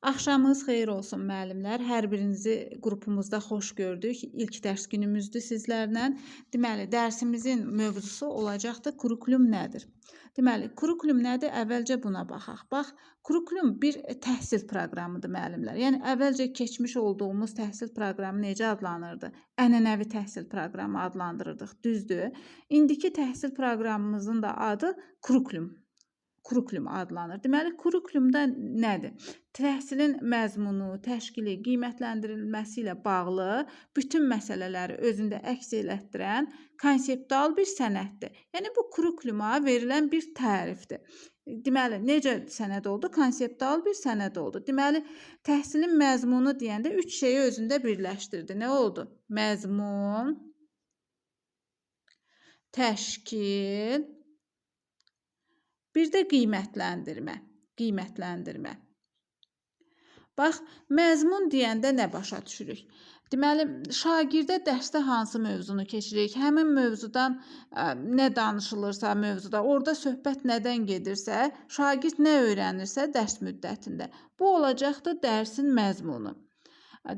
Axşamınız xeyir olsun müəllimlər. Hər birinizi qrupumuzda xoş gördük. İlk dərs günümüzdür sizlərlə. Deməli, dərsimizin mövzusu olacaqdır kurikulum nədir? Deməli, kurikulum nədir? Əvvəlcə buna baxaq. Bax, kurikulum bir təhsil proqramıdır müəllimlər. Yəni əvvəlcə keçmiş olduğumuz təhsil proqramı necə adlanırdı? Ənənəvi təhsil proqramı adlandırırdıq, düzdür? İndiki təhsil proqramımızın da adı kurikulum. Kurikulum adlanır. Deməli, kurikulumda nədir? Təhsilin məzmunu, təşkili, qiymətləndirilməsi ilə bağlı bütün məsələləri özündə əks elətdirən konseptual bir sənəddir. Yəni bu kurikuluma verilən bir tərifdir. Deməli, necə sənəd oldu? Konseptual bir sənəd oldu. Deməli, təhsilin məzmunu deyəndə üç şeyi özündə birləşdirdi. Nə oldu? Məzmun, təşkil, bir də qiymətləndirmə. Qiymətləndirmə. Bax, məzmun deyəndə nə başa düşürük? Deməli, şagirdə dərsdə hansı mövzunu keçirik, həmin mövzudan nə danışılırsa mövzuda, orada söhbət nədən gedirsə, şagird nə öyrənirsə dərs müddətində. Bu olacaqdır dərsin məzmunu.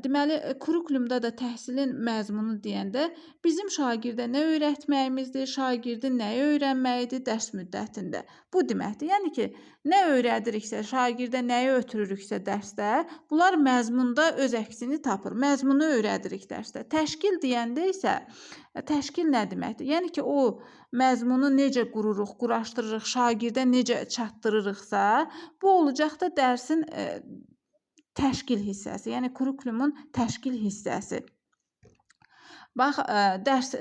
Deməli, kurikulumda da təhsilin məzmunu deyəndə bizim şagirdə nə öyrətməyimizdir, şagirdin nəyi öyrənməyidir dərs müddətində. Bu deməkdir. Yəni ki, nə öyrədiriksə, şagirdə nəyi ötürürüksə dərsdə, bunlar məzmunda öz əksini tapır. Məzmunu öyrədirik dərsdə. Təşkil deyəndə isə təşkil nə deməkdir? Yəni ki, o məzmunu necə qururuq, quraşdırırıq, şagirdə necə çatdırırıqsa, bu olacaq da dərsin təşkil hissəsi, yəni kurikulumun təşkil hissəsi. Bax, dərs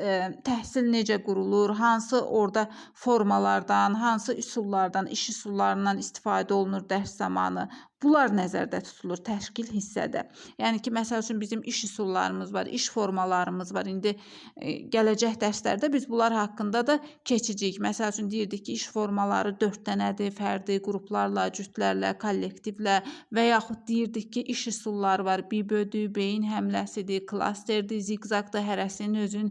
təhsil necə qurulur, hansı orada formalardan, hansı üsullardan, iş üsullarından istifadə olunur dərs zamanı. Bunlar nəzərdə tutulur təşkil hissədə. Yəni ki, məsəl üçün bizim iş üsullarımız var, iş formalarımız var. İndi gələcək dərslərdə biz bunlar haqqında da keçəcəyik. Məsəl üçün deyirdik ki, iş formaları 4 dənədir, fərdi, qruplarla, cütlərlə, kollektivlə və yaxud deyirdik ki, iş üsulları var. Bibödür, beyin həmləsidir, klasterdir, ziqzaqdır, hərəsinin özünün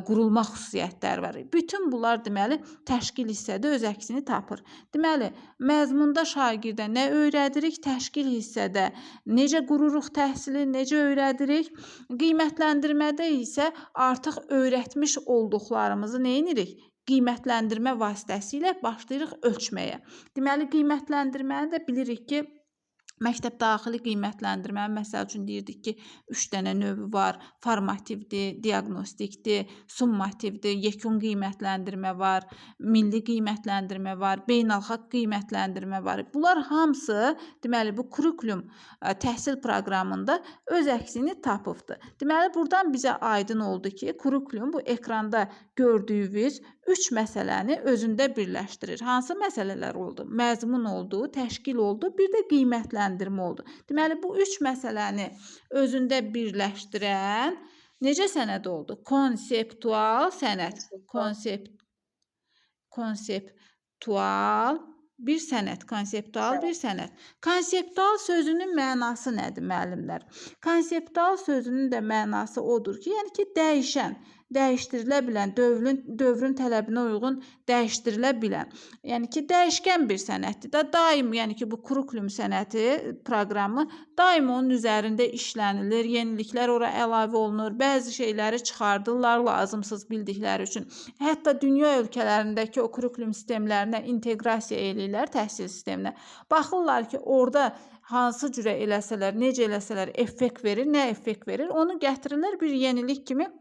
qurulma xüsusiyyətləri var. Bütün bunlar deməli təşkil hissədə öz əksini tapır. Deməli, məzmunda şagirdə nə öyrədirik? Təşkil hissədə necə qururuq təhsili, necə öyrədirik? Qiymətləndirmədə isə artıq öyrətmiş olduqlarımızı nə edirik? Qiymətləndirmə vasitəsilə başlayırıq ölçməyə. Deməli, qiymətləndirməni də bilirik ki, məktəb daxili qiymətləndirmə, məsəl üçün deyirdik ki, 3 dənə növü var. Formativdir, diaqnostikdir, summativdir, yekun qiymətləndirmə var, milli qiymətləndirmə var, beynəlxalq qiymətləndirmə var. Bunlar hamısı deməli bu kurikulum təhsil proqramında öz əksini tapıbdır. Deməli, buradan bizə aydın oldu ki, kurikulum bu ekranda gördüyünüz 3 məsələni özündə birləşdirir. Hansı məsələlər oldu? Məzmun oldu, təşkil oldu, bir də qiymətləndirmə oldu. Deməli, bu 3 məsələni özündə birləşdirən necə sənəd oldu? Konseptual sənəd. Konseptual bir sənəd, konseptual bir sənəd. Konseptual sözünün mənası nədir müəllimlər? Konseptual sözünün də mənası odur ki, yəni ki, dəyişən, dəyişdirilə bilən, dövrün tələbinə uyğun dəyişdirilə bilən. Yəni ki, dəyişkən bir sənəddir də. Daim, yəni ki, bu kurikulum sənəti proqramı daim onun üzərində işlənilir, yeniliklər ora əlavə olunur, bəzi şeyləri çıxardırlar lazımsız bildikləri üçün. Hətta dünya ölkələrindəki o kurikulum sistemlərinə inteqrasiya eləyirlər təhsil sisteminə. Baxırlar ki, orada hansı cürə eləsələr, necə eləsələr effekt verir, nə effekt verir, onu gətirirlər bir yenilik kimi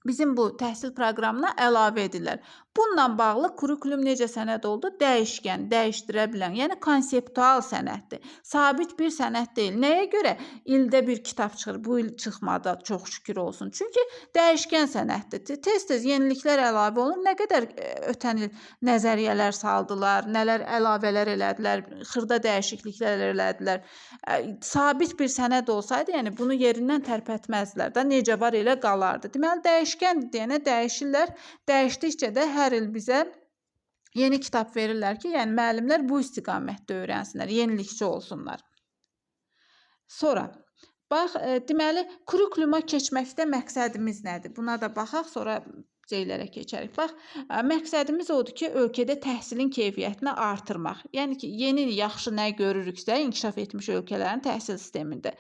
bizim bu təhsil proqramına əlavə edirlər. Bununla bağlı kurikulum necə sənəd oldu? Dəyişkən, dəyişdirə bilən, yəni konseptual sənəddir. Sabit bir sənəd deyil. Nəyə görə ildə bir kitab çıxır? Bu il çıxmadı, çox şükür olsun. Çünki dəyişkən sənəddir. Tez-tez yeniliklər əlavə olunur. Nə qədər ötən il nəzəriyyələr saldılar, nələr əlavələr elədilər, xırda dəyişikliklər elədilər. Sabit bir sənəd olsaydı, yəni bunu yerindən tərpətməzdilər də, necə var elə qalardı. Deməli, dəyişkəndir deyənə dəyişirlər. Dəyişdikcə də hər il bizə yeni kitab verirlər ki, yəni müəllimlər bu istiqamətdə öyrənsinlər, yenilikçi olsunlar. Sonra, bax, deməli, kurikuluma keçməkdə məqsədimiz nədir? Buna da baxaq, sonra liseylərə keçərik. Bax, məqsədimiz odur ki, ölkədə təhsilin keyfiyyətini artırmaq. Yəni ki, yeni yaxşı nə görürüksə inkişaf etmiş ölkələrin təhsil sistemində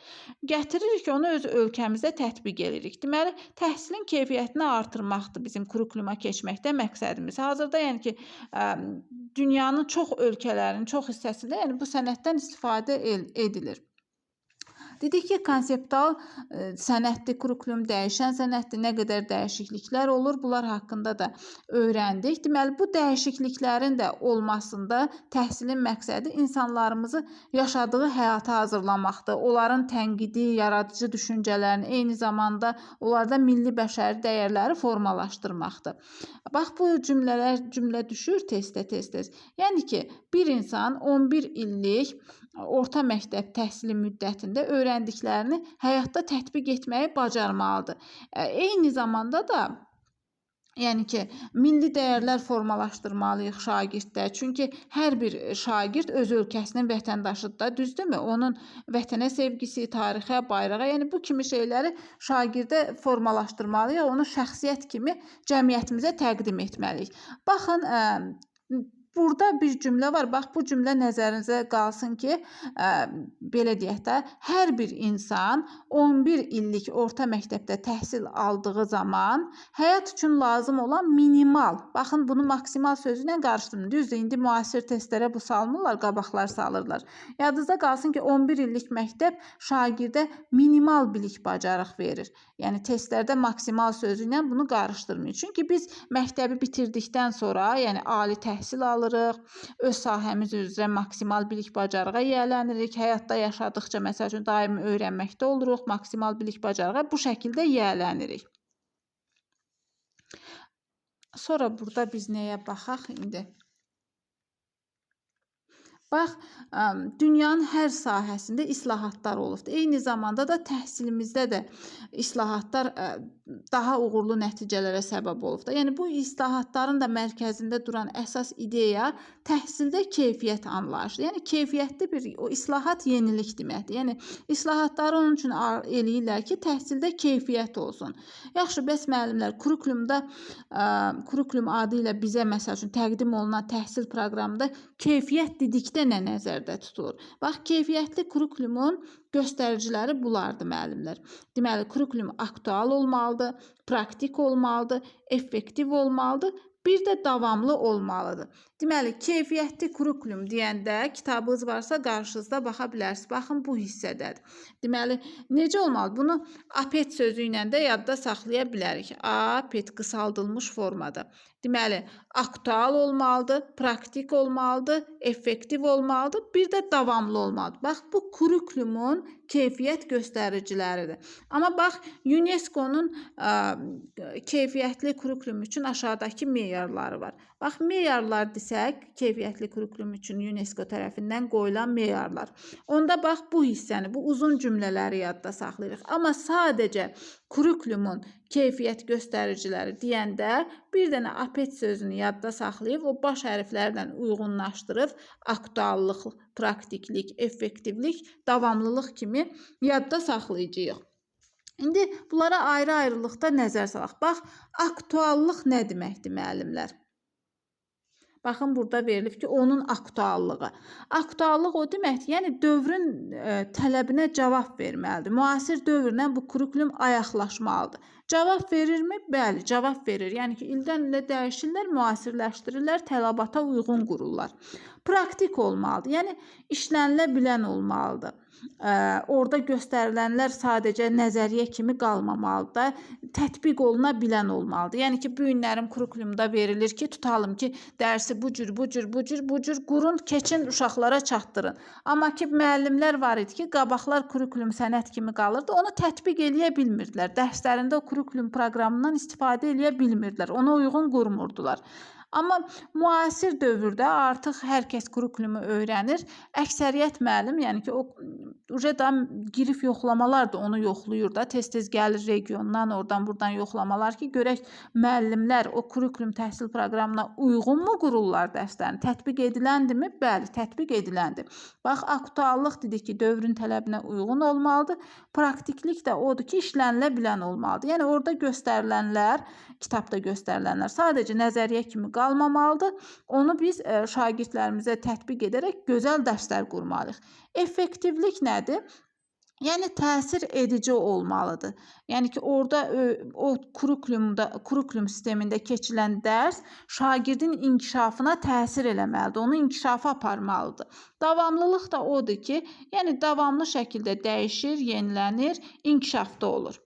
gətiririk, onu öz ölkəmizdə tətbiq edirik. Deməli, təhsilin keyfiyyətini artırmaqdır bizim kurikuluma keçməkdə məqsədimiz. Hazırda yəni ki, dünyanın çox ölkələrinin çox hissəsində yəni bu sənəddən istifadə edilir. Dedik ki, konseptual sənəddir, kurikulum dəyişən sənəddir, nə qədər dəyişikliklər olur, bunlar haqqında da öyrəndik. Deməli, bu dəyişikliklərin də olmasında təhsilin məqsədi insanlarımızı yaşadığı həyata hazırlamaqdır. Onların tənqidi, yaradıcı düşüncələrini, eyni zamanda onlarda milli bəşəri dəyərləri formalaşdırmaqdır. Bax, bu cümlə düşür testdə tez-tez. Yəni ki, bir insan 11 illik orta məktəb təhsili müddətində öyrəndiklərini həyatda tətbiq etməyi bacarmalıdır. Eyni zamanda da yəni ki, milli dəyərlər formalaşdırmalıyıq şagirddə. Çünki hər bir şagird öz ölkəsinin vətəndaşıdır da, düzdürmü? Onun vətənə sevgisi, tarixə, bayrağa, yəni bu kimi şeyləri şagirdə formalaşdırmalıyıq, onu şəxsiyyət kimi cəmiyyətimizə təqdim etməliyik. Baxın, burada bir cümlə var. Bax, bu cümlə nəzərinizə qalsın ki, belə deyək də, hər bir insan 11 illik orta məktəbdə təhsil aldığı zaman həyat üçün lazım olan minimal, baxın, bunu maksimal sözü ilə qarışdırın. Düzdür, indi müasir testlərə bu salmırlar, qabaqlar salırlar. Yadınızda qalsın ki, 11 illik məktəb şagirdə minimal bilik bacarıq verir. Yəni testlərdə maksimal sözü ilə bunu qarışdırmayın. Çünki biz məktəbi bitirdikdən sonra, yəni ali təhsil alırıq, öz sahəmiz üzrə maksimal bilik bacarığa yiyələnirik. Həyatda yaşadıkça, məsəl üçün, daimi öyrənməkdə oluruq, maksimal bilik bacarığa bu şəkildə yiyələnirik. Sonra burada biz nəyə baxaq indi? Bax, dünyanın hər sahəsində islahatlar olubdur. Eyni zamanda da təhsilimizdə də islahatlar daha uğurlu nəticələrə səbəb olubdur. Yəni bu islahatların da mərkəzində duran əsas ideya təhsildə keyfiyyət anlayışıdır. Yəni keyfiyyətli bir o islahat yenilik deməkdir. Yəni islahatları onun üçün eləyirlər ki, təhsildə keyfiyyət olsun. Yaxşı, bəs müəllimlər, kurikulumda kurikulum adı ilə bizə məsəl üçün təqdim olunan təhsil proqramında keyfiyyət dedikdə nə nəzərdə tutulur? Bax, keyfiyyətli kurikulumun göstəriciləri bunlardır müəllimlər. Deməli, kurikulum aktual olmalıdır, praktik olmalıdır, effektiv olmalıdır, bir də davamlı olmalıdır. Deməli, keyfiyyətli kurikulum deyəndə kitabınız varsa qarşınızda baxa bilərsiniz. Baxın, bu hissədədir. Deməli, necə olmalı? Bunu APET sözü ilə də yadda saxlaya bilərik. APET qısaldılmış formada. Deməli, aktual olmalıdır, praktik olmalıdır, effektiv olmalıdır, bir də davamlı olmalıdır. Bax, bu kurikulumun keyfiyyət göstəriciləridir. Amma bax, UNESCO-nun keyfiyyətli kurikulum üçün aşağıdakı meyarları var. Bax, meyarlar desək, keyfiyyətli kurikulum üçün UNESCO tərəfindən qoyulan meyarlar. Onda bax, bu hissəni, bu uzun cümlələri yadda saxlayırıq. Amma sadəcə kurikulumun keyfiyyət göstəriciləri deyəndə bir dənə APET sözünü yadda saxlayıb, o baş hərflərlə uyğunlaşdırıb, aktuallıq, praktiklik, effektivlik, davamlılıq kimi yadda saxlayacağıq. İndi bunlara ayrı-ayrılıqda nəzər salaq. Bax, aktuallıq nə deməkdir müəllimlər? Baxın, burada verilib ki, onun aktuallığı. Aktuallıq o deməkdir, yəni dövrün tələbinə cavab verməlidir. Müasir dövrlə bu kurikulum ayaqlaşmalıdır. Cavab verirmi? Bəli, cavab verir. Yəni ki, ildən ilə dəyişirlər, müasirləşdirirlər, tələbata uyğun qururlar. Praktik olmalıdır, yəni işlənilə bilən olmalıdır. Orada göstərilənlər sadəcə nəzəriyyə kimi qalmamalıdır da, tətbiq oluna bilən olmalıdır. Yəni ki, bu günlərin kurikulumda verilir ki, tutalım ki, dərsi bu cür, bu cür, bu cür, bu cür qurun, keçin, uşaqlara çatdırın. Amma ki, müəllimlər var idi ki, qabaqlar kurikulum sənəd kimi qalırdı, onu tətbiq eləyə bilmirdilər. Dərslərində o kurikulum proqramından istifadə eləyə bilmirdilər, ona uyğun qurmurdular. Amma müasir dövrdə artıq hər kəs kurikulumu öyrənir. Əksəriyyət müəllim, yəni ki, o uje da girif yoxlamalar da onu yoxlayır da. Tez-tez gəlir regiondan, oradan, buradan yoxlamalar ki, görək müəllimlər o kurikulum təhsil proqramına uyğunmu qururlar dərslərini? Tətbiq ediləndirmi? Bəli, tətbiq ediləndir. Bax, aktuallıq dedik ki, dövrün tələbinə uyğun olmalıdır. Praktiklik də odur ki, işlənilə bilən olmalıdır. Yəni orada göstərilənlər, kitabda göstərilənlər sadəcə nəzəriyyə kimi qalmamalıdır. Onu biz şagirdlərimizə tətbiq edərək gözəl dərslər qurmalıyıq. Effektivlik nədir? Yəni təsir edici olmalıdır. Yəni ki, orada o kurikulumda, kurikulum sistemində keçirilən dərs şagirdin inkişafına təsir eləməlidir, onu inkişafa aparmalıdır. Davamlılıq da odur ki, yəni davamlı şəkildə dəyişir, yenilənir, inkişafda olur.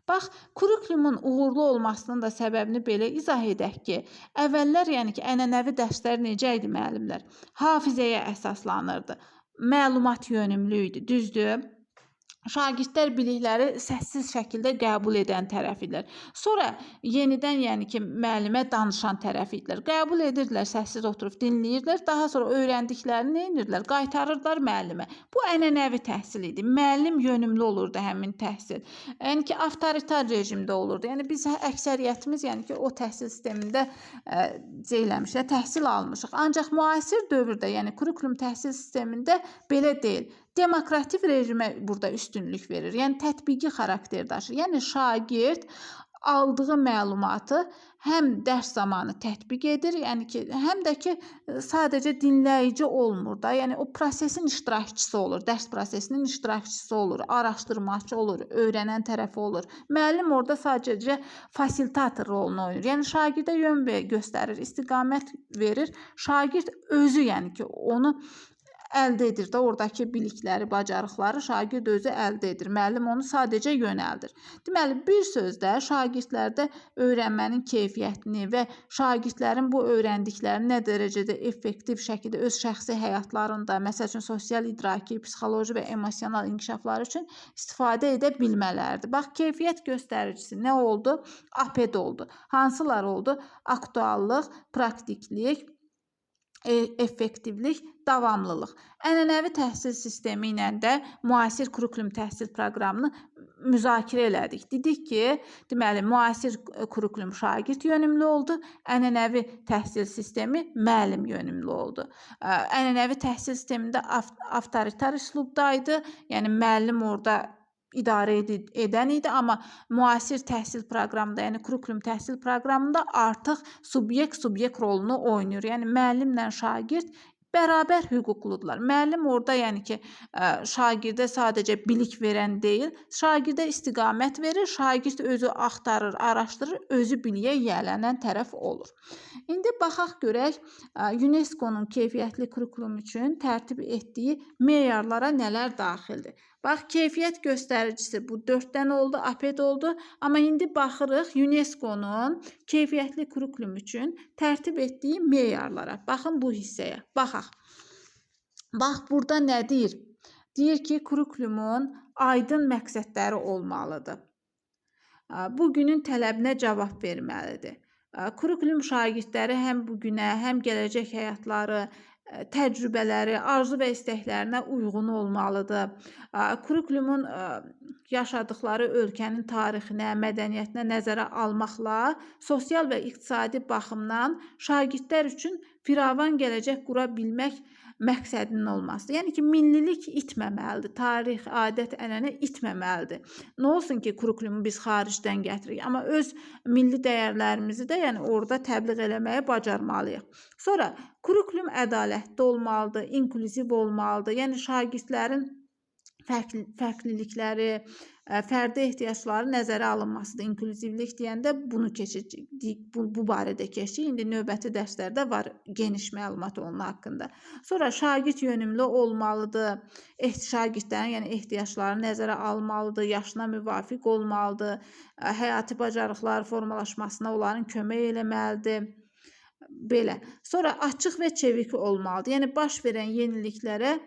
Bax, kurikulumun uğurlu olmasının da səbəbini belə izah edək ki, əvvəllər, yəni ki, ənənəvi dərslər necə idi müəllimlər? Hafizəyə əsaslanırdı. Məlumat yönümlü idi, düzdür? Şagirdlər bilikləri səssiz şəkildə qəbul edən tərəf idilər. Sonra yenidən, yəni ki, müəllimə danışan tərəf idilər. Qəbul edirdilər, səssiz oturub dinləyirdilər. Daha sonra öyrəndiklərini nə edirdilər? Qaytarırdılar müəllimə. Bu ənənəvi təhsil idi. Müəllim yönümlü olurdu həmin təhsil. Yəni ki, avtoritar rejimdə olurdu. Yəni biz əksəriyyətimiz, yəni ki, o təhsil sistemində eləmişik, təhsil almışıq. Ancaq müasir dövrdə, yəni kurikulum təhsil sistemində belə deyil. Demokratik rejimə burada üstünlük verir. Yəni tətbiqi xarakter daşıyır. Yəni şagird aldığı məlumatı həm dərs zamanı tətbiq edir, yəni ki, həm də ki sadəcə dinləyici olmur da. Yəni o prosesin iştirakçısı olur, dərs prosesinin iştirakçısı olur, araşdırmaçı olur, öyrənən tərəfi olur. Müəllim orada sadəcə fasilitator rolunu oynayır. Yəni şagirdə yön göstərir, istiqamət verir. Şagird özü, yəni ki, onu əldə edir də, oradakı bilikləri, bacarıqları şagird özü əldə edir. Müəllim onu sadəcə yönəldir. Deməli, bir sözlə şagirdlərdə öyrənmənin keyfiyyətini və şagirdlərin bu öyrəndiklərini nə dərəcədə effektiv şəkildə öz şəxsi həyatlarında, məsəl üçün sosial idraki, psixoloji və emosional inkişafları üçün istifadə edə bilmələridir. Bax, keyfiyyət göstəricisi nə oldu? APED oldu. Hansılar oldu? Aktuallıq, praktiklik, effektivlik, davamlılıq. Ənənəvi təhsil sistemi ilə də müasir kurikulum təhsil proqramını müzakirə elədik. Dedik ki, deməli, müasir kurikulum şagird yönümlü oldu, ənənəvi təhsil sistemi müəllim yönümlü oldu. Ənənəvi təhsil sistemində avtoritar üslubda idi, yəni müəllim orada idarə edən idi, amma müasir təhsil proqramında, yəni kurikulum təhsil proqramında artıq subyekt rolunu oynayır. Yəni müəllimlə şagird bərabər hüquqludurlar. Müəllim orada, yəni ki, şagirdə sadəcə bilik verən deyil, şagirdə istiqamət verir, şagird özü axtarır, araşdırır, özü biliyə yiyələnən tərəf olur. İndi baxaq görək UNESCO-nun keyfiyyətli kurikulum üçün tərtib etdiyi meyarlara nələr daxildir. Bax, keyfiyyət göstəricisi bu 4 dənə oldu, APED oldu. Amma indi baxırıq UNESCO-nun keyfiyyətli kurikulum üçün tərtib etdiyi meyarlara. Baxın bu hissəyə. Baxaq. Bax, burada nə deyir? Deyir ki, kurikulumun aydın məqsədləri olmalıdır. Bugünün tələbinə cavab verməlidir. Kurikulum şagirdləri həm bugünə, həm gələcək həyatları, təcrübələri, arzu və istəklərinə uyğun olmalıdır. Kurikulumun yaşadıkları ölkənin tarixinə, mədəniyyətinə nəzərə almaqla sosial və iqtisadi baxımdan şagirdlər üçün firavan gələcək qura bilmək məqsədinin olması. Yəni ki, millilik itməməlidir. Tarix, adət, ənənə itməməlidir. Nə olsun ki, kurikulumu biz xaricdən gətiririk, amma öz milli dəyərlərimizi də, yəni orada təbliğ eləməyi bacarmalıyıq. Sonra kurikulum ədalətli olmalıdır, inklüziv olmalıdır. Yəni şagirdlərin fərqlilikləri, fərdi ehtiyacları nəzərə alınmasıdır. İnklüzivlik deyəndə bunu keçəcək, bu barədə keçdik. İndi növbəti dərslərdə var geniş məlumat onun haqqında. Sonra şagird yönümlü olmalıdır. Şagirdlərin, yəni ehtiyaclarını nəzərə almalıdır, yaşına müvafiq olmalıdır, həyati bacarıqlar formalaşmasına onların kömək eləməlidir. Belə. Sonra açıq və çevik olmalıdır. Yəni baş verən yeniliklərə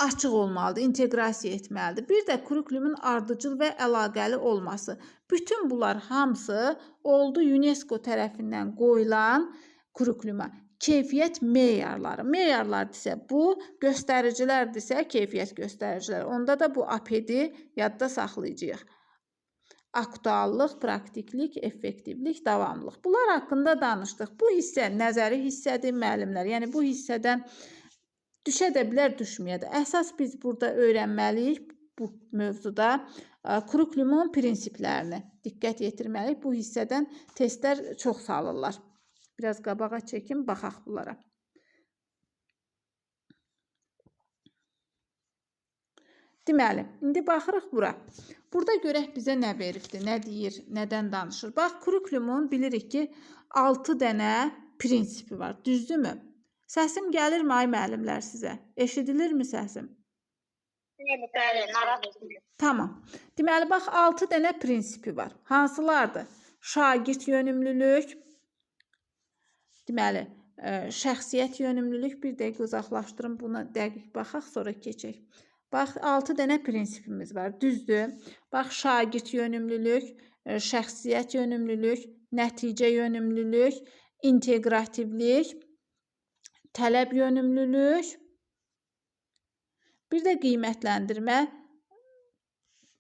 açıq olmalıdır, inteqrasiya etməlidir. Bir də kurikulumun ardıcıl və əlaqəli olması. Bütün bunlar hamısı oldu UNESCO tərəfindən qoyulan kurikuluma. Keyfiyyət meyarları. Meyarlardısa bu, göstəricilərdirsə keyfiyyət göstəriciləri. Onda da bu APD-i yadda saxlayacağıq. Aktuallıq, praktiklik, effektivlik, davamlılıq. Bunlar haqqında danışdıq. Bu hissə nəzəri hissədir müəllimlər. Yəni bu hissədən düşə də bilər, düşməyə də. Əsas biz burada öyrənməliyik bu mövzuda kurikulumun prinsiplərini. Diqqət yetirməliyik. Bu hissədən testlər çox salırlar. Biraz qabağa çəkim, baxaq bunlara. Deməli, indi baxırıq bura. Burada görək bizə nə veribdir, nə deyir, nədən danışır. Bax, kurikulumun bilirik ki, 6 dənə prinsipi var. Düzdürmü? Səsim gəlirmi ay müəllimlər sizə? Eşidilirmi səsim? Bəli, bəli, narahat olmayın. Tamam. Deməli, bax, 6 dənə prinsipi var. Hansılardır? Şagird yönümlülük, deməli, şəxsiyyət yönümlülük. Bir dəqiqə uzaqlaşdırın, buna dəqiq baxaq, sonra keçək. Bax, 6 dənə prinsipimiz var. Düzdür? Bax, şagird yönümlülük, şəxsiyyət yönümlülük, nəticə yönümlülük, inteqrativlik, tələb yönümlülük, bir də qiymətləndirmə.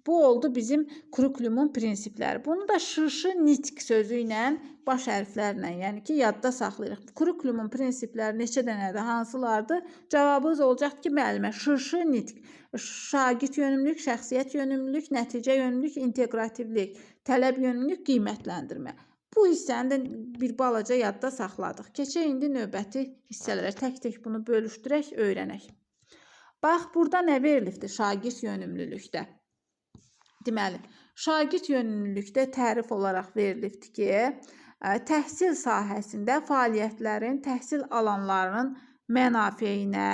Bu oldu bizim kurikulumun prinsipləri. Bunu da şırşı nitq sözü ilə, baş hərflərlə, yəni ki, yadda saxlayırıq. Kurikulumun prinsipləri neçə dənədir, hansılardır? Cavabınız olacaq ki, müəllimə, şırşı nitq, şagird yönümlülük, şəxsiyyət yönümlülük, nəticə yönümlülük, inteqrativlik, tələb yönümlülük, qiymətləndirmə. Bu hissəni də bir balaca yadda saxladıq. Keçək indi növbəti hissələrə. Tək-tək bunu bölüşdürək, öyrənək. Bax, burada nə verilibdir şagird yönümlülükdə? Deməli, şagird yönümlülükdə tərif olaraq verilibdir ki, təhsil sahəsində fəaliyyətlərin, təhsil alanlarının mənafeyinə,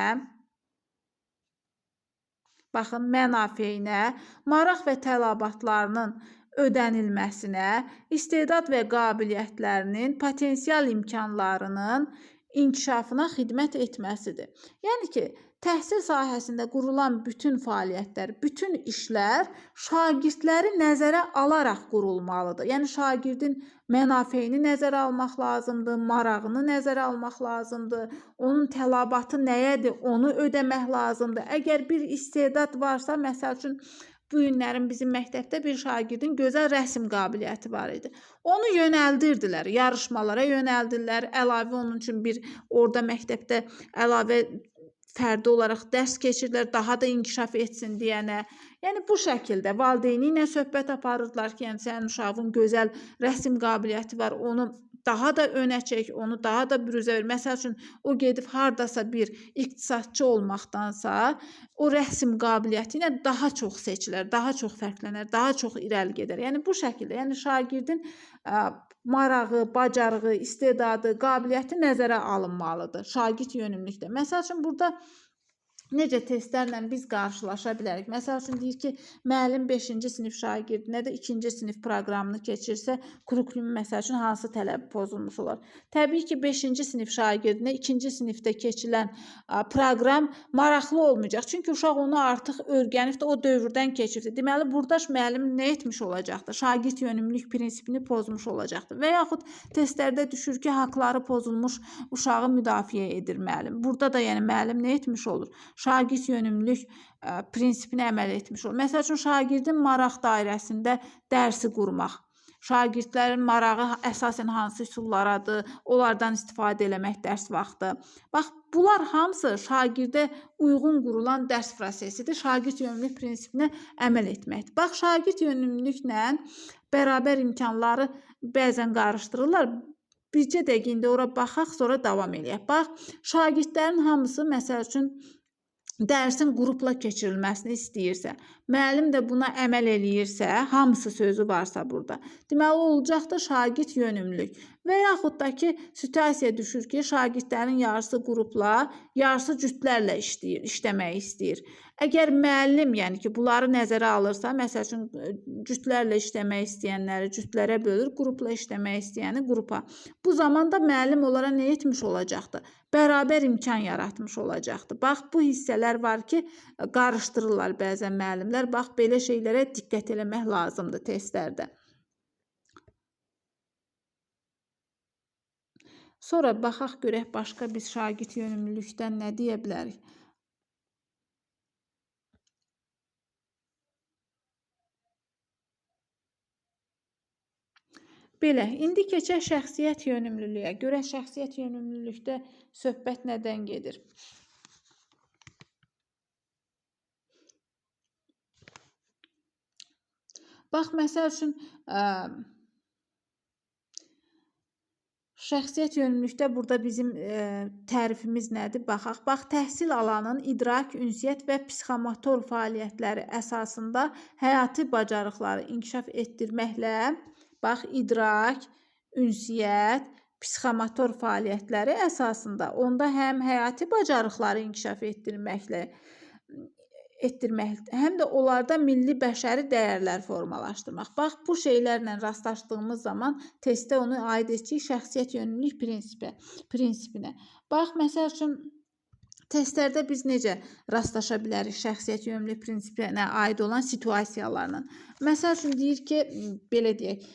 baxın, mənafeyinə, maraq və tələbatlarının ödənilməsinə, istedad və qabiliyyətlərinin, potensial imkanlarının inkişafına xidmət etməsidir. Yəni ki, təhsil sahəsində qurulan bütün fəaliyyətlər, bütün işlər şagirdləri nəzərə alaraq qurulmalıdır. Yəni şagirdin mənafeyini nəzərə almaq lazımdır, marağını nəzərə almaq lazımdır, onun tələbatı nəyədir, onu ödəmək lazımdır. Əgər bir istedad varsa, məsəl üçün, bu günlərin bizim məktəbdə bir şagirdin gözəl rəsm qabiliyyəti var idi. Onu yönəldirdilər, yarışmalara yönəldirlər, əlavə onun üçün bir orada məktəbdə əlavə fərdi olaraq dərs keçirdilər, daha da inkişaf etsin deyənə. Yəni bu şəkildə valideyni ilə söhbət aparırdılar ki, yəni sənin uşağın gözəl rəsm qabiliyyəti var, onu daha da önə çək, onu daha da büruzə ver. Məsəl üçün, o gedib hardasa bir iqtisadçı olmaqdansa, o rəsm qabiliyyəti ilə daha çox seçilər, daha çox fərqlənər, daha çox irəli gedər. Yəni bu şəkildə, yəni şagirdin marağı, bacarığı, istedadı, qabiliyyəti nəzərə alınmalıdır şagird yönümlülükdə. Məsəl üçün, burada necə testlərlə biz qarşılaşa bilərik? Məsəl üçün, deyir ki, müəllim 5-ci sinif şagirdinə də 2-ci sinif proqramını keçirsə, kurikulumun məsəl üçün hansı tələbi pozulmuş olar? Təbii ki, 5-ci sinif şagirdinə 2-ci sinifdə keçilən proqram maraqlı olmayacaq. Çünki uşaq onu artıq öyrənibdir, o dövrdən keçibdir. Deməli, burada müəllim nə etmiş olacaqdır? Şagird yönümlülük prinsipini pozmuş olacaqdır. Və yaxud testlərdə düşür ki, haqları pozulmuş uşağı müdafiə edir müəllim. Burada da yəni müəllim nə etmiş olur? Şagird yönümlülük prinsipinə əməl etmiş olur. Məsəl üçün, şagirdin maraq dairəsində dərsi qurmaq. Şagirdlərin marağı əsasən hansı üsullaradır, onlardan istifadə eləmək dərs vaxtı. Bax, bunlar hamısı şagirdə uyğun qurulan dərs prosesidir. Şagird yönümlülük prinsipinə əməl etməkdir. Bax, şagird yönümlülüklə bərabər imkanları bəzən qarışdırırlar. Bircə dəqiqə indi ora baxaq, sonra davam eləyək. Bax, şagirdlərin hamısı, məsəl üçün, dərsin qrupla keçirilməsini istəyirsə, müəllim də buna əməl eləyirsə, hamısı sözü varsa burada. Deməli, olacaqdır şagird yönümlülük. Və yaxud da ki, situasiya düşür ki, şagirdlərin yarısı qrupla, yarısı cütlərlə işləyir, işləmək istəyir. Əgər müəllim, yəni ki, bunları nəzərə alırsa, məsəl üçün cütlərlə işləmək istəyənləri cütlərə bölür, qrupla işləmək istəyəni qrupa. Bu zaman da müəllim onlara nə etmiş olacaqdı? Bərabər imkan yaratmış olacaqdı. Bax, bu hissələr var ki, qarışdırırlar bəzən müəllimlər. Bax, belə şeylərə diqqət eləmək lazımdır testlərdə. Sonra baxaq görək başqa biz şagird yönümlülükdən nə deyə bilərik? Belə, indi keçək şəxsiyyət yönümlülüyə. Görək şəxsiyyət yönümlülükdə söhbət nədən gedir? Bax, məsəl üçün, şəxsiyyət yönümlülükdə burada bizim tərifimiz nədir? Baxaq. Bax, təhsil alanın idrak, ünsiyyət və psixomotor fəaliyyətləri əsasında həyati bacarıqları inkişaf etdirməklə, bax, idrak, ünsiyyət, psixomotor fəaliyyətləri əsasında onda həm həyati bacarıqları inkişaf etdirməklə, həm də onlarda milli bəşəri dəyərlər formalaşdırmaq. Bax, bu şeylərlə rastlaşdığımız zaman testdə onu aid edəcəyik şəxsiyyət yönümlülük prinsipinə. Bax, məsəl üçün, testlərdə biz necə rastlaşa bilərik şəxsiyyət yönümlülük prinsipinə aid olan situasiyalarla? Məsəl üçün, deyir ki, belə deyək,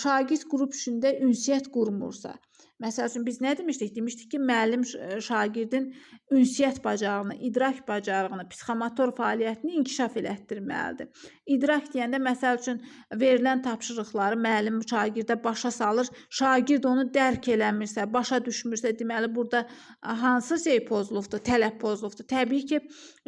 şagird qrup işində ünsiyyət qurmursa, məsəl üçün, biz nə demişdik? Demişdik ki, müəllim şagirdin ünsiyyət bacarığını, idrak bacarığını, psixomotor fəaliyyətini inkişaf elətdirməlidir. İdrak deyəndə, məsəl üçün, verilən tapşırıqları müəllim şagirdə başa salır, şagird onu dərk eləmirsə, başa düşmürsə, deməli, burada hansı şey pozulubdur, tələb pozulubdur? Təbii ki,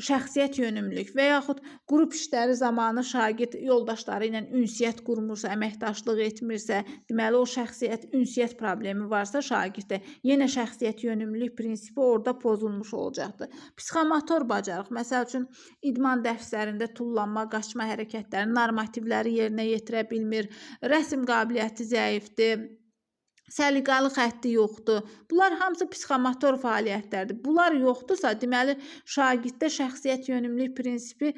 şəxsiyyət yönümlülük və yaxud qrup işləri zamanı şagird yoldaşları ilə ünsiyyət qurmursa, əməkdaşlıq etmirsə, deməli, o şəxsiyyət, ünsiyyət problemi varsa şagirddə, yenə şəxsiyyət yönümlülük prinsipi orada pozulmuş olacaqdır. Psixomotor bacarıq, məsəl üçün, idman dərslərində tullanma, qaçma hərəkətləri, normativləri yerinə yetirə bilmir, rəsm qabiliyyəti zəifdir, səliqəli xətti yoxdur. Bunlar hamısı psixomotor fəaliyyətlərdir. Bunlar yoxdursa, deməli, şagirddə şəxsiyyət yönümlülük prinsipi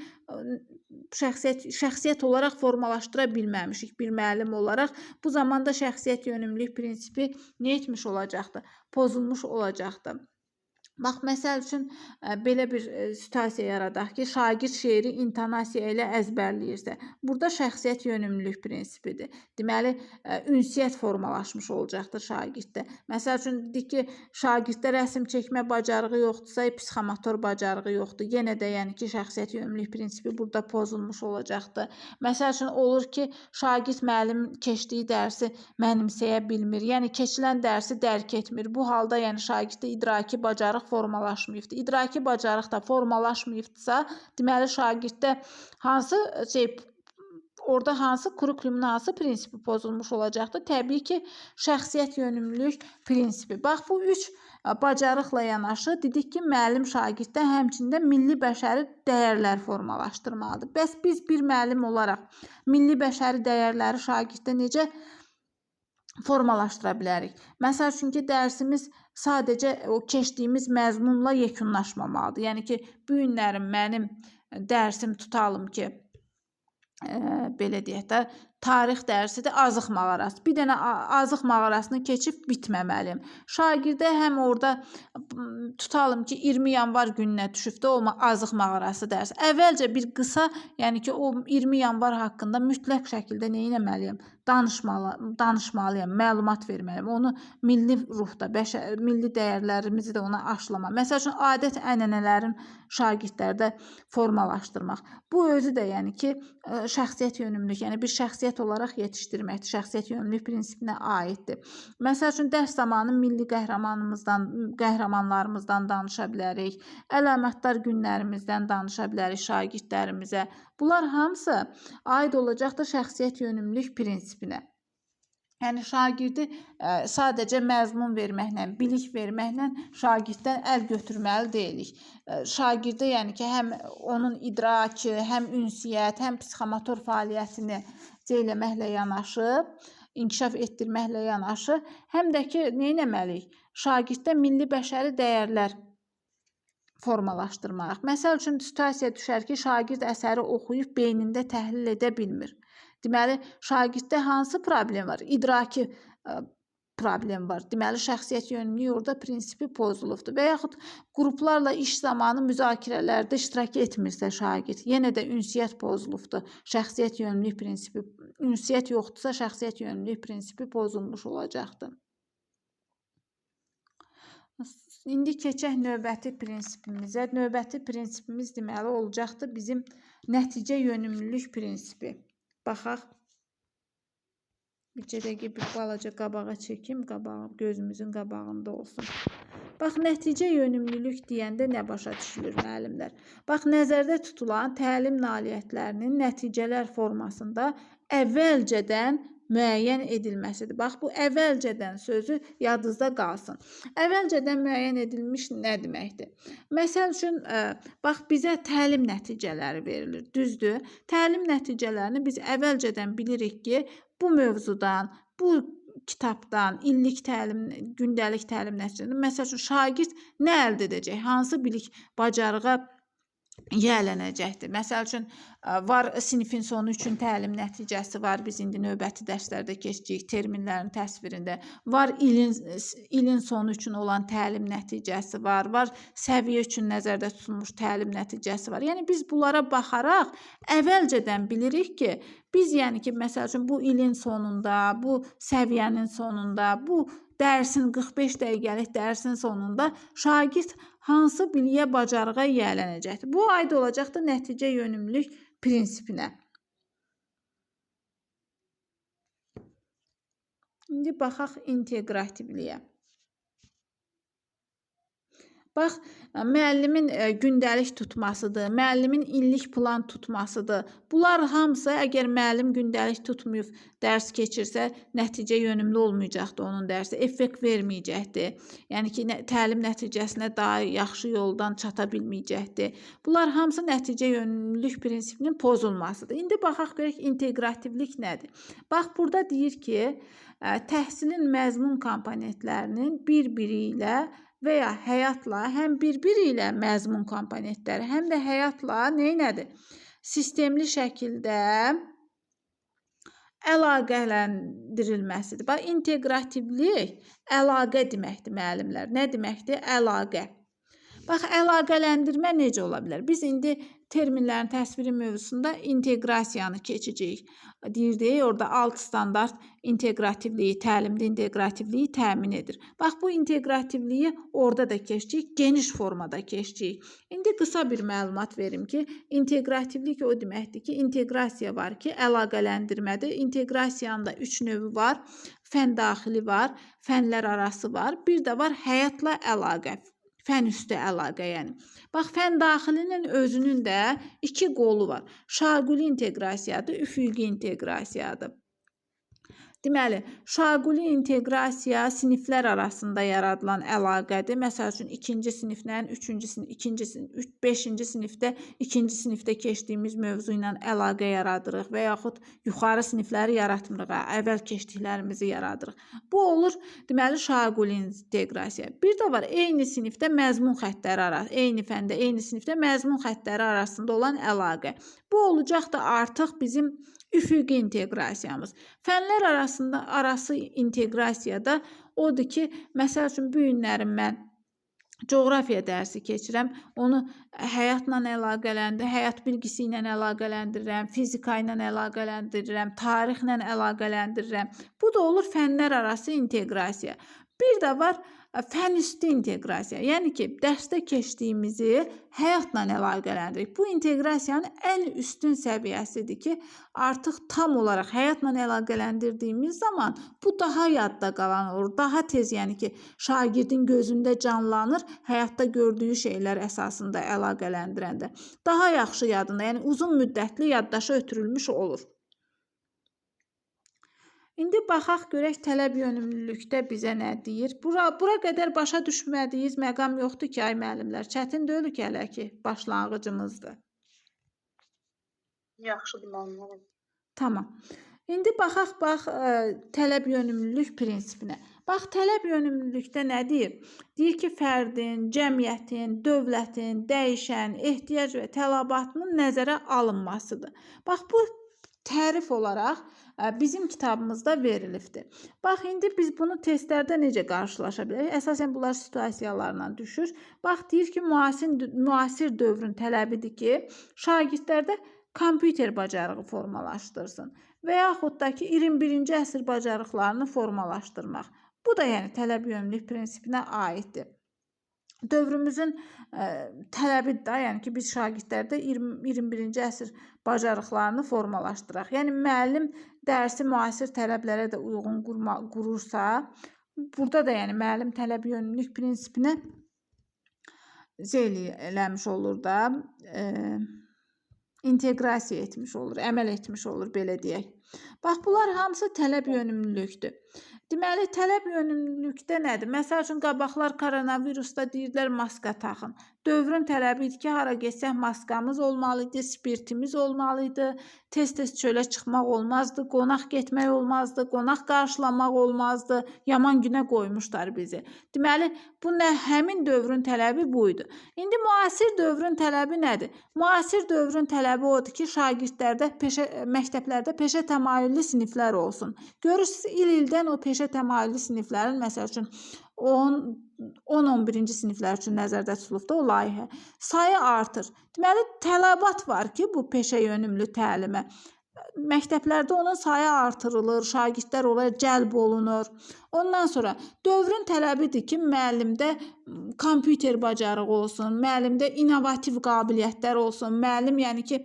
şəxsiyyət olaraq formalaşdıra bilməmişik bir müəllim olaraq. Bu zamanda şəxsiyyət yönümlülük prinsipi nə etmiş olacaqdır? Pozulmuş olacaqdır. Bax, məsəl üçün, belə bir situasiya yaradaq ki, şagird şeiri intonasiya ilə əzbərləyirsə, burada şəxsiyyət yönümlülük prinsipidir. Deməli, ünsiyyət formalaşmış olacaqdır şagirddə. Məsəl üçün, dedik ki, şagirddə rəsm çəkmə bacarığı yoxdursa, psixomotor bacarığı yoxdur. Yenə də, yəni ki, şəxsiyyət yönümlülük prinsipi burada pozulmuş olacaqdır. Məsəl üçün, olur ki, şagird müəllim keçdiyi dərsi mənimsəyə bilmir. Yəni, keçilən dərsi dərk etmir. Bu halda, yəni, şagirddə idraki bacarıq formalaşmayıbdır. İdraki bacarıq da formalaşmayıbdırsa, deməli, şagirddə hansı şey, orada hansı kurikulumun hansı prinsipi pozulmuş olacaqdır? Təbii ki, şəxsiyyət yönümlülük prinsipi. Bax, bu üç bacarıqla yanaşı dedik ki, müəllim şagirddə həmçində milli bəşəri dəyərlər formalaşdırmalıdır. Bəs biz bir müəllim olaraq milli bəşəri dəyərləri şagirddə necə formalaşdıra bilərik? Məsəl üçün ki, dərsimiz sadəcə o keçdiyimiz məzmunla yekunlaşmamalıdır. Yəni ki, bu günlərim mənim dərsim tutalım ki, belə deyək də, tarix dərsidir, azıq mağarası. Bir dənə azıq mağarasını keçib bitməməliyim. Şagirdə həm orada tutalım ki, 20 yanvar gününə düşübdür o azıq mağarası dərsi. Əvvəlcə bir qısa, yəni ki, o 20 yanvar haqqında mütləq şəkildə nə etməliyəm? Danışmalıyam, məlumat verməliyəm. Onu milli ruhda, milli dəyərlərimizi də ona aşılama. Məsəl üçün, adət-ənənələrin şagirdlərdə formalaşdırmaq. Bu özü də, yəni ki, şəxsiyyət yönümlülük, yəni bir şəxsiyyət olaraq yetişdirməkdir. Şəxsiyyət yönümlülük prinsipinə aiddir. Məsəl üçün, dərs zamanı milli qəhrəmanlarımızdan danışa bilərik, əlamətdar günlərimizdən danışa bilərik şagirdlərimizə. Bunlar hamısı aid olacaqdır şəxsiyyət yönümlülük prinsipinə. Yəni, şagirdi sadəcə məzmun verməklə, bilik verməklə şagirddən əl götürməli deyilik. Şagirdə, yəni ki, həm onun idrakı, həm ünsiyyət, həm psixomotor fəaliyyətini eləməklə yanaşı, inkişaf etdirməklə yanaşı, həm də ki, nə etməliyik? Şagirddə milli bəşəri dəyərlər formalaşdırmaq. Məsəl üçün, situasiya düşər ki, şagird əsəri oxuyub beynində təhlil edə bilmir. Deməli, şagirddə hansı problem var? İdraki problem var. Deməli, şəxsiyyət yönümlülüyü orada prinsipi pozulubdur. Və yaxud qruplarla iş zamanı müzakirələrdə iştirak etmirsə şagird, yenə də ünsiyyət pozulubdur. Şəxsiyyət yönümlülük prinsipi, ünsiyyət yoxdursa, şəxsiyyət yönümlülük prinsipi pozulmuş olacaqdır. İndi keçək növbəti prinsipimizə. Növbəti prinsipimiz deməli olacaqdır bizim nəticə yönümlülük prinsipi. Baxaq. Bir dəqiqə bir balaca qabağa çəkim, qabağı gözümüzün qabağında olsun. Bax, nəticə yönümlülük deyəndə nə başa düşülür müəllimlər? Bax, nəzərdə tutulan təlim nailiyyətlərinin nəticələr formasında əvvəlcədən müəyyən edilməsidir. Bax, bu əvvəlcədən sözü yadınızda qalsın. Əvvəlcədən müəyyən edilmiş nə deməkdir? Məsəl üçün, bax, bizə təlim nəticələri verilir. Düzdür? Təlim nəticələrini biz əvvəlcədən bilirik ki, bu mövzudan, bu kitabdan, illik təlim, gündəlik təlim nəticəsində, məsəl üçün, şagird nə əldə edəcək? Hansı bilik, bacarığa yiyələnəcəkdir. Məsəl üçün, var sinifin sonu üçün təlim nəticəsi var. Biz indi növbəti dərslərdə keçəcəyik terminlərin təsvirində. Var ilin sonu üçün olan təlim nəticəsi var. Var səviyyə üçün nəzərdə tutulmuş təlim nəticəsi var. Yəni biz bunlara baxaraq əvvəlcədən bilirik ki, biz yəni ki, məsəl üçün bu ilin sonunda, bu səviyyənin sonunda, bu dərsin 45 dəqiqəlik dərsin sonunda şagird hansı biliyə, bacarığa yiyələnəcəkdir. Bu aid olacaqdır nəticə yönümlülük prinsipinə. İndi baxaq inteqrativliyə. Bax, müəllimin gündəlik tutmasıdır, müəllimin illik plan tutmasıdır. Bunlar hamısı əgər müəllim gündəlik tutmayıb dərs keçirsə, nəticə yönümlü olmayacaqdır onun dərsi, effekt verməyəcəkdir. Yəni ki, təlim nəticəsinə daha yaxşı yoldan çata bilməyəcəkdir. Bunlar hamısı nəticə yönümlülük prinsipinin pozulmasıdır. İndi baxaq görək inteqrativlik nədir? Bax, burada deyir ki, təhsilin məzmun komponentlərinin bir-biri ilə və ya həyatla, həm bir-biri ilə məzmun komponentləri, həm də həyatla nədir? Sistemli şəkildə əlaqələndirilməsidir. Bax, inteqrativlik əlaqə deməkdir müəllimlər. Nə deməkdir? Əlaqə. Bax, əlaqələndirmə necə ola bilər? Biz indi terminlərin təsviri mövzusunda inteqrasiyanı keçəcəyik. Deyirdik, orada alt standart inteqrativliyi, təlimdə inteqrativliyi təmin edir. Bax, bu inteqrativliyi orada da keçəcəyik, geniş formada keçəcəyik. İndi qısa bir məlumat verim ki, inteqrativlik o deməkdir ki, inteqrasiya var ki, əlaqələndirmədir. İnteqrasiyanın da 3 növü var. Fən daxili var, fənlər arası var, bir də var həyatla əlaqə. Fən üstü əlaqə yəni. Bax, fən daxilinin özünün də 2 qolu var. Şaquli inteqrasiyadır, üfüqi inteqrasiyadır. Deməli, şaquli inteqrasiya siniflər arasında yaradılan əlaqədir. Məsəl üçün, 2-ci siniflə 3-cü sinif, 2-ci sinif, 5-ci sinifdə 2-ci sinifdə keçdiyimiz mövzu ilə əlaqə yaradırıq və yaxud yuxarı sinifləri yaratmırıq, əvvəl keçdiklərimizi yaradırıq. Bu olur, deməli, şaquli inteqrasiya. Bir də var, eyni sinifdə məzmun xəttləri arası, eyni fəndə, eyni sinifdə məzmun xəttləri arasında olan əlaqə. Bu olacaq da artıq bizim üfüqi inteqrasiyamız. Fənlər arası inteqrasiyada odur ki, məsəl üçün, bu günlərim mən coğrafiya dərsi keçirəm, onu həyatla əlaqələndirirəm, həyat bilgisi ilə əlaqələndirirəm, fizika ilə əlaqələndirirəm, tarixlə əlaqələndirirəm. Bu da olur fənlər arası inteqrasiya. Bir də var fən üstü inteqrasiya. Yəni ki, dərsdə keçdiyimizi həyatla əlaqələndiririk. Bu inteqrasiyanın ən üstün səviyyəsidir ki, artıq tam olaraq həyatla əlaqələndirdiyimiz zaman bu daha yadda qalan olur. Daha tez, yəni ki, şagirdin gözündə canlanır, həyatda gördüyü şeylər əsasında əlaqələndirəndə. Daha yaxşı yadında, yəni uzun müddətli yaddaşa ötürülmüş olur. İndi baxaq görək tələb yönümlülükdə bizə nə deyir. Bura qədər başa düşmədiyiniz məqam yoxdur ki, ay müəllimlər. Çətin deyil ki, hələ ki, başlanğıcımızdır. Yaxşıdır müəllimlər. Tamam. İndi baxaq bax tələb yönümlülük prinsipinə. Bax, tələb yönümlülükdə nə deyir? Deyir ki, fərdin, cəmiyyətin, dövlətin dəyişən ehtiyac və tələbatının nəzərə alınmasıdır. Bax, bu tərif olaraq bizim kitabımızda verilibdir. Bax, indi biz bunu testlərdə necə qarşılaşa bilərik? Əsasən bunlar situasiyalarla düşür. Bax, deyir ki, müasir dövrün tələbidir ki, şagirdlərdə kompüter bacarığı formalaşdırsın və yaxud da ki, 21-ci əsr bacarıqlarını formalaşdırmaq. Bu da yəni tələb yönümlülük prinsipinə aiddir. Dövrümüzün tələbidir də, yəni ki, biz şagirdlərdə 21-ci əsr bacarıqlarını formalaşdıraq. Yəni müəllim dərsi müasir tələblərə də uyğun qurursa, burada da yəni müəllim tələb yönümlülük prinsipinə eləmiş olur da, inteqrasiya etmiş olur, əməl etmiş olur, belə deyək. Bax, bunlar hamısı tələb yönümlülükdür. Deməli, tələb yönümlülükdə nədir? Məsəl üçün, qabaqlar koronavirusda deyirdilər maska taxın. Dövrün tələbi idi ki, hara getsək maskamız olmalı idi, spirtimiz olmalı idi, tez-tez çölə çıxmaq olmazdı, qonaq getmək olmazdı, qonaq qarşılamaq olmazdı. Yaman günə qoymuşlar bizi. Deməli, bu nə həmin dövrün tələbi bu idi. İndi müasir dövrün tələbi nədir? Müasir dövrün tələbi odur ki, şagirdlərdə məktəblərdə peşə təmayüllü siniflər olsun. Görürsüz, il-ildən o peşə təmayüllü siniflərin, məsəl üçün 10-11-ci siniflər üçün nəzərdə tutulubda o layihə. Sayı artır. Deməli, tələbat var ki, bu peşə yönümlü təlimə. Məktəblərdə onun sayı artırılır, şagirdlər oraya cəlb olunur. Ondan sonra dövrün tələbidir ki, müəllimdə kompüter bacarığı olsun, müəllimdə innovativ qabiliyyətlər olsun, müəllim yəni ki,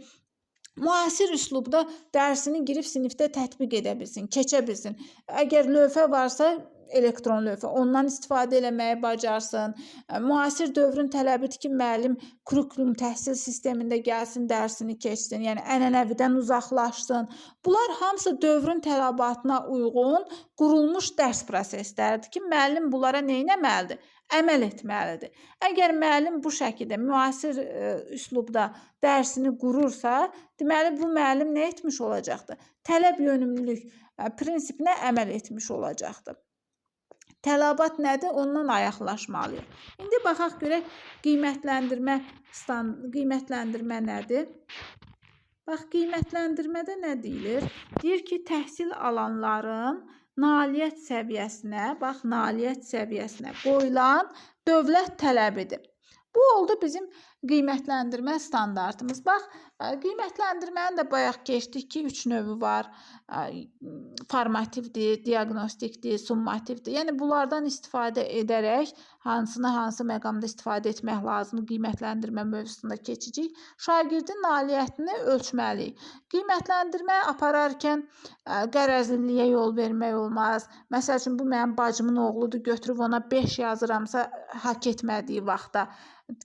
müasir üslubda dərsini girib sinifdə tətbiq edə bilsin, keçə bilsin. Əgər lövhə varsa, elektron lövhə, ondan istifadə eləməyi bacarsın. Müasir dövrün tələbidir ki, müəllim kurikulum təhsil sistemində gəlsin, dərsini keçsin, yəni ənənəvidən uzaqlaşsın. Bunlar hamısı dövrün tələbatına uyğun qurulmuş dərs prosesləridir ki, müəllim bunlara nə etməlidir? Əməl etməlidir. Əgər müəllim bu şəkildə müasir üslubda dərsini qurursa, deməli bu müəllim nə etmiş olacaqdır? Tələb yönümlülük prinsipinə əməl etmiş olacaqdır. Tələbat nədir? Ondan ayaqlaşmalıyıq. İndi baxaq görək qiymətləndirmə nədir? Bax, qiymətləndirmədə nə deyilir? Deyir ki, təhsil alanların nailiyyət səviyyəsinə, bax, nailiyyət səviyyəsinə qoyulan dövlət tələbidir. Bu oldu bizim qiymətləndirmə standartımız. Bax, qiymətləndirmənin də bayaq keçdik ki, 3 növü var. Formativdir, diaqnostikdir, summativdir. Yəni bunlardan istifadə edərək hansını hansı məqamda istifadə etmək lazımdır qiymətləndirmə mövzusunda keçəcəyik. Şagirdin nailiyyətini ölçməliyik. Qiymətləndirmə apararkən qərəzliliyə yol vermək olmaz. Məsəl üçün, bu mənim bacımın oğludur, götürüb ona 5 yazıramsa, haqq etmədiyi vaxtda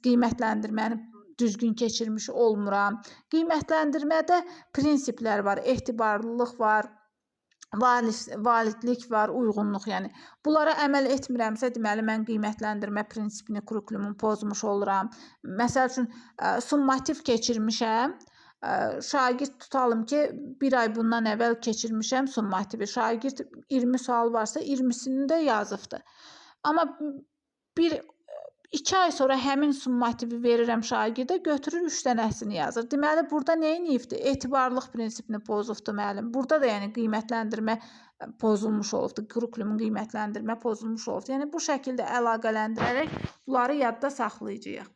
qiymətləndirməni düzgün keçirmiş olmuram. Qiymətləndirmədə prinsiplər var, etibarlılıq var, validlik var, uyğunluq, yəni. Bunlara əməl etmirəmsə, deməli mən qiymətləndirmə prinsipini kurikulumun pozmuş oluram. Məsəl üçün, summativ keçirmişəm. Şagird tutalım ki, bir ay bundan əvvəl keçirmişəm summativi. Şagird 20 sual varsa 20-sini də yazıbdır. Amma 1-2 ay sonra həmin summativi verirəm şagirdə, götürür 3 dənəsini yazır. Deməli, burada nə eləyibdir? Etibarlılıq prinsipini pozubdur müəllim. Burada da yəni qiymətləndirmə pozulmuş olubdur. Kurikulumun qiymətləndirmə pozulmuş olubdur. Yəni bu şəkildə əlaqələndirərək bunları yadda saxlayacağıq.